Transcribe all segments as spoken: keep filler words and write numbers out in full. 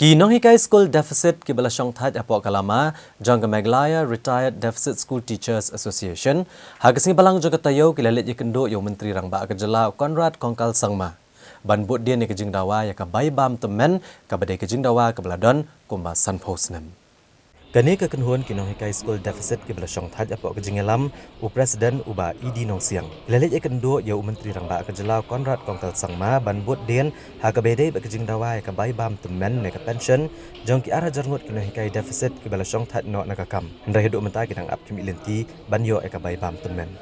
Ki nonghikai skul deficit kiba la shongthait hapoh ka lama jong ka Meghalaya Retired Deficit School Teachers Association, ha ka sngi Balang jong ka taïew ki la leit ïakynduh ïa u Myntri Rangbah ka jylla u Conrad Kongkal Sangma ban bud dien ïa ka jingdawa ïa ka bai bam tymmen kaba dei ka jingdawa kaba la don kumba sanphew snem. Kane ka kynhun ki nonghikai skul deficit kiba la shongthait hapoh ka jingïalam u President u Bah E D Nongsiang, ki la leit ïakynduh ïa u Myntri Rangbah ka jylla u Conrad Kongkal Sangma ban bud dien ha kaba ïadei bad ka jingdawa ïa ka bai bam tymmen ne ka pension jong ki ar hajar ngut ki nonghikai deficit kiba la shongthait noh na ka kam, hynrei haduh mynta ki dang ap khmih lynti ban ïoh ïa ka bai bam tymmen.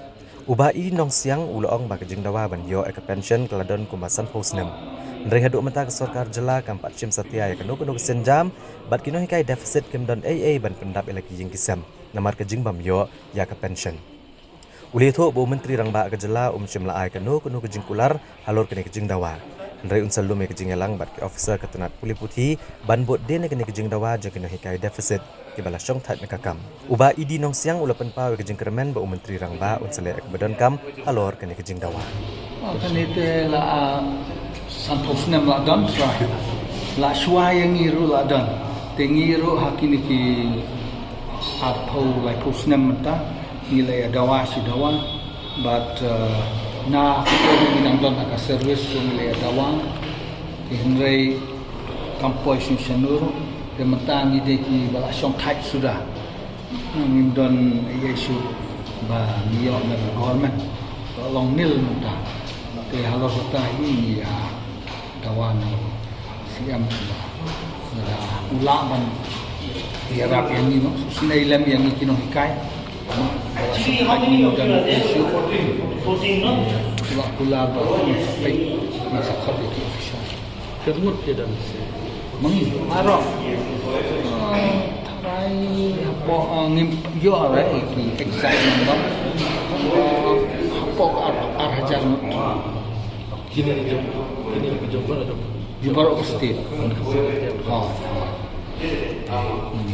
U Bah E D Nongsiang u la ong ba ka jingdawa ban ïoh ïa ka pension ka la don kumba sanphew snem, hynrei haduh mynta ka sorkar jylla kam pat shim satia ïa kano kano ka sienjam, bad ki nonghikai deficit kim don ei ei ban pyndap ïa la ki ïing ki sem namar ka jingbym ïoh ïa ka pension. U la ïathuh ba u Myntri Rangbah ka jylla um shym la ai kano kano ka jingkular halor kane ka jingdawa, hynrei un sa lum ïa ka jingïalang bad ki officer ka tnat pule puthi ban bud dien ïa kane ka jingdawa jong ki nonghikai deficit kiba la shongthait na ka kam. U Bah E D Nongsiang u la pynpaw ïa ka jingkyrmen ba u Myntri Rangbah un sa leh ïa kaba donkam halor kane ka jingdawa. Oh, kane te la, ah, sanphew snem la don, so la shuwa ïa ngi ruh la don. Te ngi ruh ha kine ki arphew laiphew snem mynta ngi la ïa dawa shi dawa. Bad, uh, na ka por ngi dang don ha ka service ruh ngi la ïa dawa. Te hynrei kam poi shuh shano ruh. Te mynta ngi dei kiba la shongthait suda. Ngim don ei ei shuh ba ngi ïoh na ka government. Ka long nil mynta. Te halor kata hi ngi ïa dawa na u C M ba lada u lah ban ïarap ïa ngi, no, sngewsynei lem ïa ngi ki nonghikai. Ba la shongthait ngi don ei ei shuh. U lah kular ba ngi sa peit, ngi sa khot ïa ki official. Ka ngut ki don. Ma ngi baroh. Ah, tharai hapoh, ah, ngim ïoh re ki exact number. Ah, hapoh ar, ar hajar ngut. Kine ki jong, kine ki jong baroh jong. Jong baroh ka state. Oh, oh. Hmm.